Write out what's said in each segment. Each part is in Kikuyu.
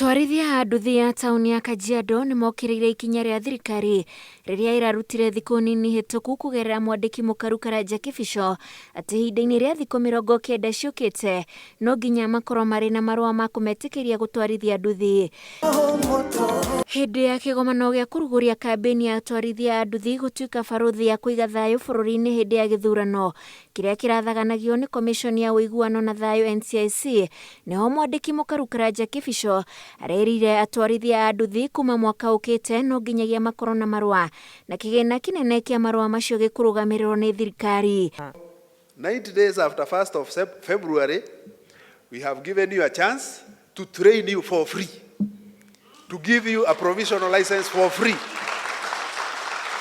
Atwarithia a nduthi ya taũni ya Kajiado nĩ mokĩrĩire ikinya rĩa thirikari rĩrĩa ĩrarutire thikũ nini hĩtũku kũgerera mwandĩki mũkaru Karanja Kĩbico atĩ ihinda-inĩ rĩa thikũ 90 ciũkĩte no nginya makorwo marĩ na marũa ma kũmetĩkĩria gũtwarithia nduthi. Hĩndĩ ya kĩgomano gĩa kũrugũria kambĩini ya atwarithia a nduthi gũtuĩka barũthi ya kũiga thayũ bũrũri-inĩ hĩndĩ ya gĩthurano kĩrĩa kĩrathaganagio nĩ Komishoni ya Ũiguano na Thayũ NCIC, nĩho mwandĩki mũkaru Karanja Kĩbico arerire atwarithia a nduthi kuma mwaka ũkĩte no nginyagia makorwo na marũa na kĩgĩna kĩnene kĩa marũa macio gĩkũrũgamĩrĩrwo nĩ thirikari. 90 days after 1st of February, we have given you a chance to train you for free, to give you a provisional license for free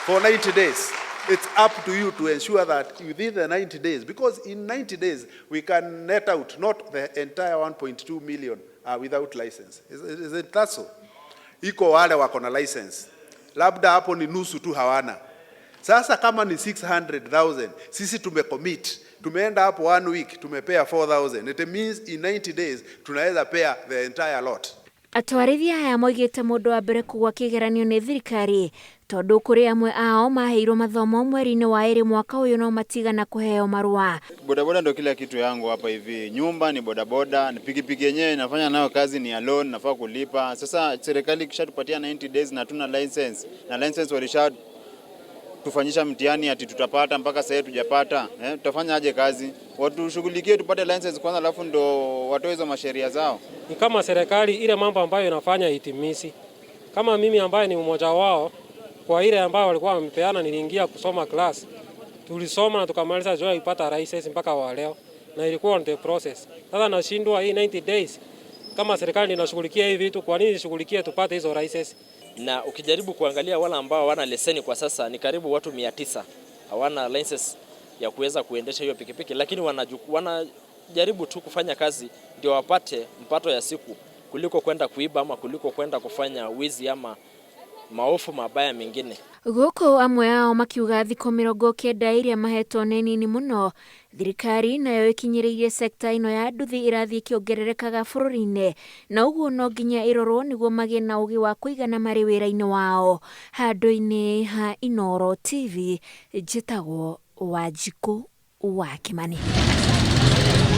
for 90 days. It's up to you to ensure that within the 90 days, because in 90 days we can net out not the entire 1.2 million are without license. Is it that so? Iko wale wako na license, labda hapo ni nusu tu hawana. Sasa kama ni 600,000, sisi tumecommit, tumeenda hapo one week, tumepea 4,000. It means in 90 days tunaweza pea the entire lot. Atwarithia aya moigĩte mũndũ wa mbere kũgwa kĩgeranio nĩ thirikari tondũ kũrĩ amwe ao maheirwo mathomo mweri-inĩ wa ĩrĩ mwaka ũyũ no matigana kũheo marũa. Bodaboda ndo kila kitu yangu hapa hivi. Nyumba ni bodaboda, ni pikipiki yenyewe inafanya nayo kazi ni ya loan, nafaa kulipa. Sasa serikali ikishatupatia 90 days na tuna license, na license walisha tufanyisha mtihani ati tutapata, mpaka sasa tujapata. Tutafanya aje kazi? Watushughulikie tupate license kwanza, alafu ndo watoe hizo masheria zao. Ni kama serikali ile mambo ambayo inafanya itimisi. Kama mimi ambaye ni mmoja wao, kwa ile ambayo walikuwa wamepeana, niliingia kusoma class, tulisoma na tukamaliza joy ipata license mpaka wa leo, na ilikuwa on the process. Sasa nashindwa hii 90 days, kama serikali inashughulikia hii vitu, kwa nini ishughulikie tupate hizo license? Na ukijaribu kuangalia wale ambao hawana leseni kwa sasa ni karibu watu 900 hawana license ya kuweza kuendesha hiyo pikipiki, lakini wanajaribu tu kufanya kazi ndio wapate mpato ya siku kuliko kwenda kuiba ama kuliko kwenda kufanya wizi ama maofu mabaya mengine. Gũkũ amwe ao makiuga thikũ 90 iria mahetwo nĩ nini mũno, thirikari nayo ĩkinyĩrĩirie sekta ĩno ya nduthi ĩrathiĩ ĩkĩongererekaga bũrũri-inĩ na ũguo no nginya ĩrorwo nĩguo magĩe na ũgĩ wa kũigana marĩ wĩra-inĩ wao. Handũ-inĩ ha Inooro TV, njĩtagwo Wanjikũ wa Kĩmani.